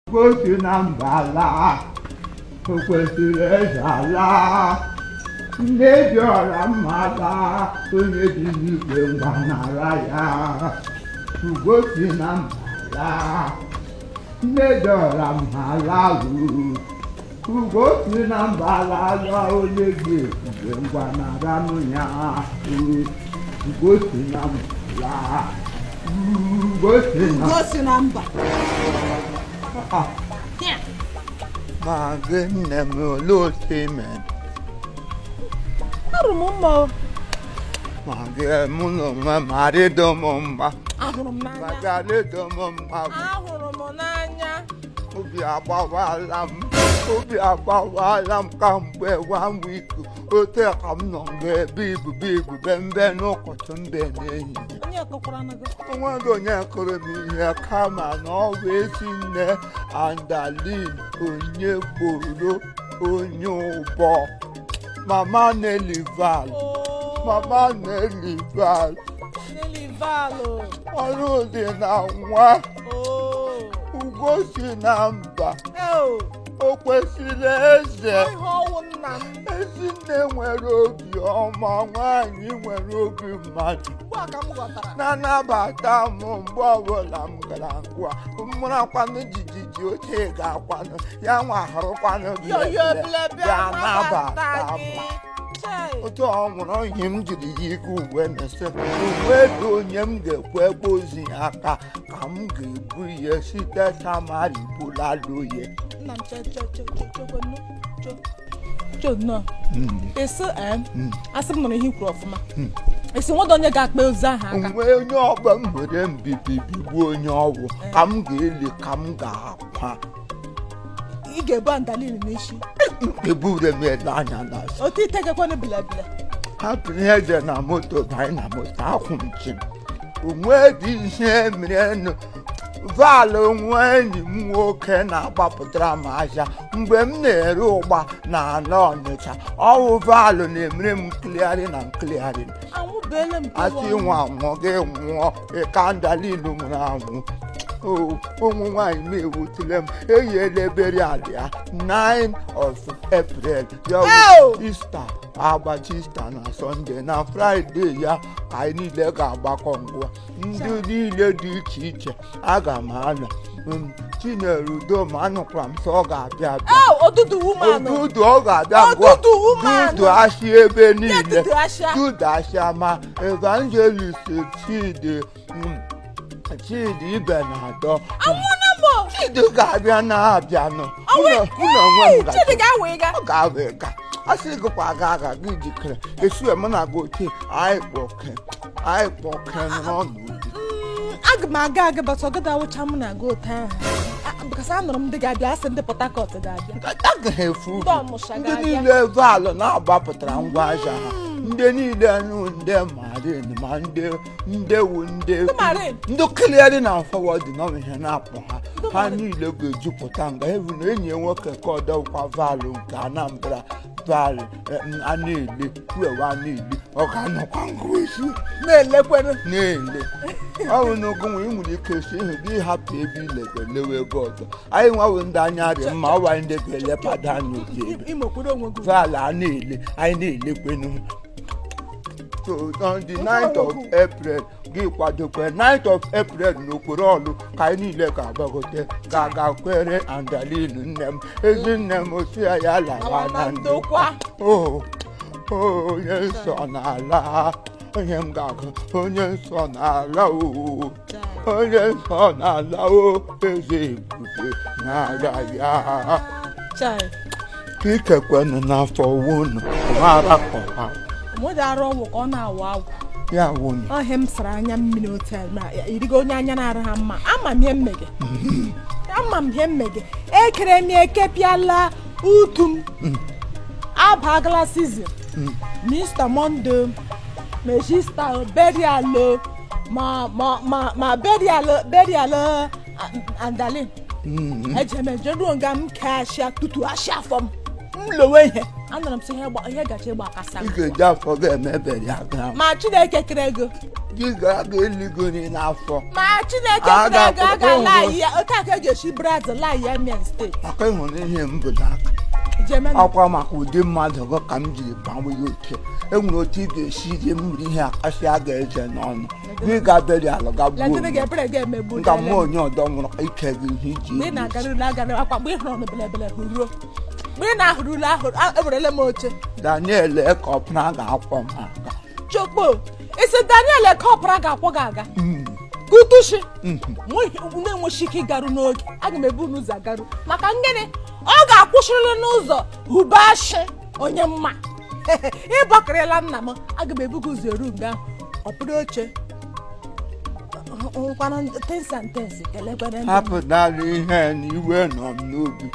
Ugo si na mba laa, o kwesịrị eze ala, nne dị ọra mma laa, onye dị n'igwe ngwa nara ya. Ugo si na mba laa, nne dị ọra mma laa, ugo si na mba laa laa, onye dị ebube ngwa nara nụ ya. Ugo si na mba laa, ugo si na Ugo si na mba. Ma gị, nne m, olee otu ị mere? Arụ m mma o. Ma gị, mụ na onwe m arịdo m mma. Ahụrụ m n'anya. Ma gị arịdo m mma. Ahụrụ m n'anya. Obi agbawala m, obi agbawala m kamgbe one week. Otu ka m nọ nga ebe ibube ibube mbe n'ụkọchị mbe n'ehihie. Onye kọkwara na gị? Onweghị onye kụrụ m ihe, kama na ọ bụ ezi nne Andalin, onye gboro onye ụbọ, mama Nelival, mama Nelival. Nelival. Ọrụ dị na nwa. Ugo si na mba. O kwesịrị eze. Ihe ọwụ nna m. Ezinne nwere obi ọma, nwanyị nwere obi mmadụ. Ugbu a ka m ghọtara. Na-anabata m mgbe ọbụla m gara ngwa mmarakwanụ jijiji oche ga-akwanụ ya nwa hụrụkwanụ. Yo yo bịa bịa nabata nabata m. gị. Chei. Otu ọ nwụrụ ihe m jiri ya ike uwe na-ese uwe dị, onye m ga-ekwe ebe ozi aka ka m ga-ebu ihe site Samari buladoye. Nna m, che che che che chekwanụ cho cho nnọọ. Esi asị m nụrụ ihe i kwuru ọfụma. Esi nweda onye ga-akpa ozu ahụ aka. Mgbe onye ọgba m were mbibi bigbuo onye ọgwụ ka m ga-eli ka m ga-akwa. Ị ga-ebu Andalin n'isi. Ebure m ele anya n'azụ. Otu itegekwanụ bilebile. Hapụ ihe dị na moto, banye na moto akwụ m chi onwe dị ihe merenụ. Val, nwa enyi m nwoke na-agbapụtara m ahịa mgbe m na-ere ụgba na ala Ọnịcha, ọwụ Val na-emere m clearing na clearing. Anwụbeele m. Asị nwa nwụọ gị nwụọ ịka Andalin nwụrụ anwụ. O ụmụ nwaanyị m ewutele m. Eyiela burial ya 9 of April ya bụ Ew! Easter, agbachi Easter na Sunday na Friday ya ka anyị niile ga-agbakọ ngwa, ndị niile dị iche iche. Aga m anọ. Chinyere Udo ma anụkwara m sọ ọ ga-abịa abịa. Ew, odudu woman. Odudu, ọ ga-abịa ngwa. Odudu woman. Dudu asị ebe niile. Dudu asịa. Dudu asịa ma evangelist Chidi, Chidi ibe na-adọ. Anwụna m o. Chidi ga-abịa na-abịanụ. Ọnwụ. Mụ na onwe m Chidi ga ga-awa ịga. Ọ ga-abụ ịga asị gịkwa aga aga gị jikere esi mụ na gị oche anyị kpọke anyị kpọke n'ọnụ. Aga m aga aga, but ọgada awụcha m na aga otu ahụ because anụrụ m ndị ga-abịa, asị ndị Port Harcourt ga-abịa. Agaghị efu. Ndị Ọmụsha ndị ga-abịa. Niile valụ na-agbapụtara ngwa ahịa ha, ndị niile nụ, ndị marine ma ndị ndị wu ndị Ndị marine? Ndị clearing na forward nọ ihe na-apụ ha. Ndị Ha marine. niile ga-ejupụta nga ebu na enyi ya nwoke ka ọdọkwa valụ nke Anambra valụ a na-ele wewa a na-ele, ọ ga-anọkwa ngwa isi na-elekwere. Na-ele ọ bụ n'ogo nwe ị nwere ike si ihu gị hapụ ebe ilebe lewe ebe ọzọ. Anyị nwawo ndị anya dị mma, ọwa ndị ga-elepado anya otu ebe. Imokwere onwe gị. Val a na-ele, anyị na-elekwenu. So on the 9th of April, gị kwadokwe 9th of April n'okporo ọlụ ka anyị niile ga-agbagote ga-aga kwere Andalin nne m, ezi nne m, osi ya ya lawa Lawa na na ndokwa. ndokwa. O onye nsọ n'ala, onye m ga-agụ onye nsọ n'ala, o onye nsọ n'ala, o eze ebube n'ala ya. Chai. Ikekwenụ n'afọ wunu mara kọwa. Onwedị arụ ọgwụ ka ọ na-awụ awụ. Ya wunu. Ọhịa m sara anya mmiri otu a ma irigo onye anya na-arụ ha mma. Ama m ihe mmege, ama m ihe mmege. Ekere m eke pịala utu m abagala season Mr. Monday Megista burial o, ma ma ma ma burial burial Andalin. Eje m eje ruo nga m kee ashịa tutu ashịa afọ m m lowe ihe anara m sị ihe ihe gacha ịgba akasa. Ị ga-eji afọ gị emebere ya gaa. Ma Chineke kere ego. Gị ga-eligori n'afọ. Ma Chineke A kere gị, a ga-akwụ ga-ala ụgwọ. ya otu a ka e ga-esi brazil laa ya mia steeti. Maka ịhụrụ ihe m bụ n'aka. Jemena. Ọkwa maka ụdị mmadụ gị ka m jiri gbanwe ya oke. Enwere otu ị ga-esi ji mmiri ihe akasị a ga-eje n'ọnụ gị ga-abịari ala ga gbuo Letịrị gị onwe. ebere gị emegbu. Nga mmụọ onye ọdọ nwụrụ ike gị ihe iji Mgbe ị na-agarula agara akwa, mgbe ị hụrụ ọnụ belebele hụruo, mgbe ị na-ahụrụla ahụrụ, ewerele m oche. Daniel Ekọpra ga-akwọ m aka. Chokpo isi Daniel Ekọpra ga-akwọ gị aga kutushi na-enwechi ike ịgaru n'oge. Aga m ebu n'ụzọ agaru maka ngịnị? Ọ ga-akwụsịrịrị n'ụzọ hubashi onye mma ịbọkịrịla nna m. Aga m ebu gị ụzọ eru nga ahụ, ọ bụrụ oche nkwanụ tens and tens kelekwere ndị. Hapụtara ihe na iwe nọ m n'obi.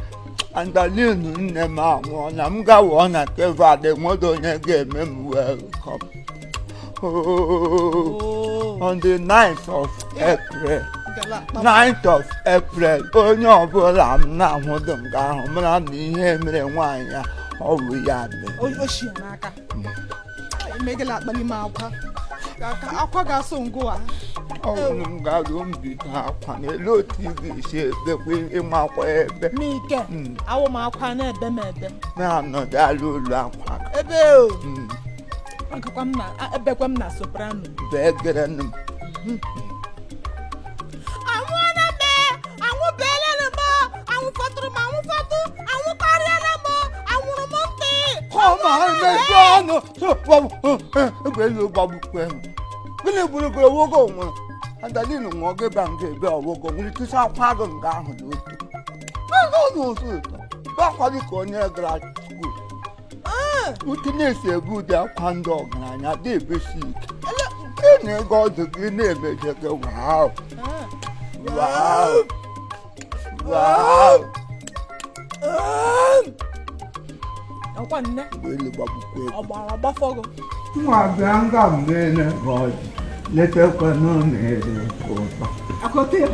Andalinu nne m anwụọ na m gawụọ na kevad, enweghị onye ga-eme m welcome. Oh, on the 9th of April, 9th of April, onye ọbụla m na-ahụdụ nga ahụ mara na ihe mere nwaanyị a, ọ bụ ya mere. Oshi ya n'aka emegela akpali m akwa ka akwa ga-asụ ngụwa. Ọ bụrụ m garuo mbido akwa n'elu otu ị ga-esi ebekwa ịmakwa ebe. N'ike awụ m akwa na-ebe m ebe. Na-anọdụ ụlọ akwa. Ebe o agakwa m na ebekwa m na soprano. Begere m. Anwụọla m, anwụbeela m, anwụ fọtụrụ m, anwụ fọtụ, anwụ karịala m, anwụrụ m ntị. Kọ́mọ mmepe ọnụ egbe gbagbukwe m. Gịnị gburu gị owogo nwụrụ? Andalinu nwụọ gị ba nga ebe ọwogo nwere ike akwa gị nga ahụ n'otu. Ego n'ụtụ ụtọ. Akwa dị ka onye gara skuul. Utu na-esi ebu ụdị akwa ndị ọgaranya dị ebesi ike. Ị na-ego ọdụ gị na-emeje gị wow wow wow. Ọkwa nne. Ụgbọelu gbagbukwe. Ọ gbara agbafọgụ. Nwa bịa nga mmele ọjị letakwana mere ụtọ. Akọta ya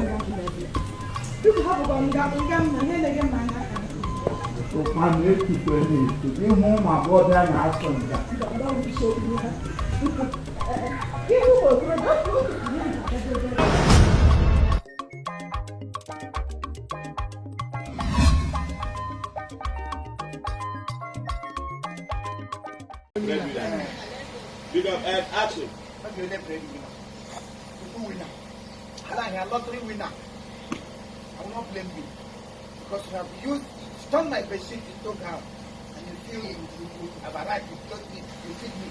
biko hapụkwa nga nga m na ihe na-ege m anya. Ụkwa na-etukwe n'etu ịhụ ụmụ agbọghọbịa na-asụ nga. Big up and action. Okay, let bread winner. People winner. Allah, you are lottery winner. I will not blame you because you have used turned my bedsheet into gown, and you feel you have arrived. You clothe me, you feed me.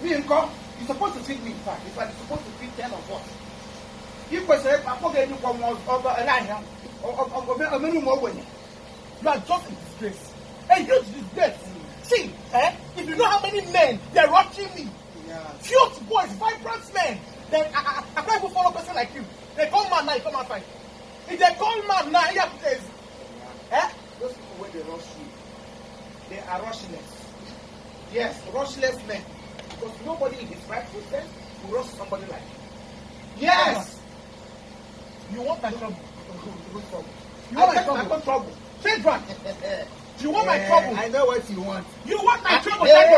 Me nko, you supposed to feed me in fact. In fact, you supposed to feed 10 of us. You question, I forget you come over You are just a disgrace. A huge disgrace. See, eh? If you know how many men they're rushing me, cute boys, vibrant men, then I can't even follow person like you. They come man now, you come outside. If they call man now, you have to say, eh? Those people when they rush you, they are rushless. Yes, rushless men. Because nobody in his rightful sense will rush somebody like you. Yes! You want my trouble. Good trouble. You want I my get trouble. my own trouble. Shadrach, you want my trouble. I know what you want. You want my trouble, Eh, Shadrach.